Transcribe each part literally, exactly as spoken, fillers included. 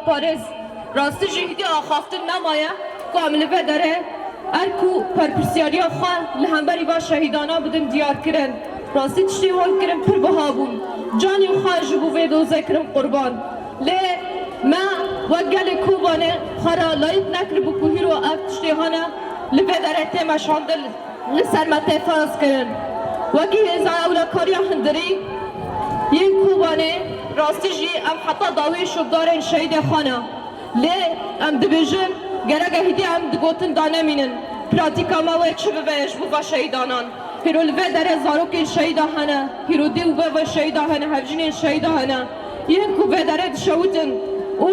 Parêz, rastî jî hîdî axaftin nemaye ku em li vê derê erk û berpirsyariya xwe li hemberî va şehîdana bidin diyar kirin. Rastî tiştê wan kirin pir biha bûn. Canê xwe ji bo vê dozê kirin qurban. Lê me wek gelê Kobanê xwe re layîq nekiribû ku hîro ev tiştê hene li vê derê tê meşandin, li ser me tê ferz kirin. Wekî hêza ewlekariya hundirî yên Kobanê, rastî jî em heta dawî şopdarên şehîdê xwe ne. Lê em dibêjin, gerek e hîdî em di gotin de nemînin. Pratîka me wê çi bibe ji bo va şehîdanan? Hîro li vê derê zarokên şehîda hene, hîro dê û bavê şehîda hene, hevjînên şehîda hene. Yên ku vê derê dişewitin û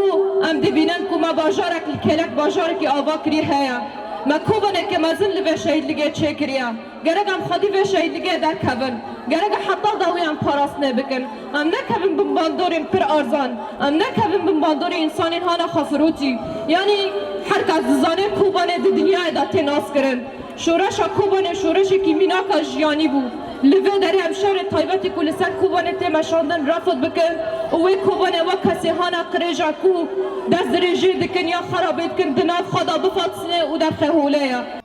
em dibînin ku me bajarek li kêlek bajarekî ava kirî heye. Me Kobaneke mezin li vê şehîdligê çêkiriye. Gerek em xwedî vê şehîdligê derkevin. Gerek e heta dawî em parastinê bikin. Em nekevin bin bandorên pir arzan. Em nekevin bin bandorê însanên hana xwefirotî. Yanî her kes dizane Kobanê di dinyayê de tê naskirin. Şoreşa Kobanê şoreşekî mînak a jiyanî bû. Li vê derê em şerê taybetî ku li ser Kobanê tê meşandin refd bikin û wê Kobanê wek kesê hana qirêja ku destdirêjê dikin ya xerabê dikin di nav xwe de bifatisine û derxe holê ye.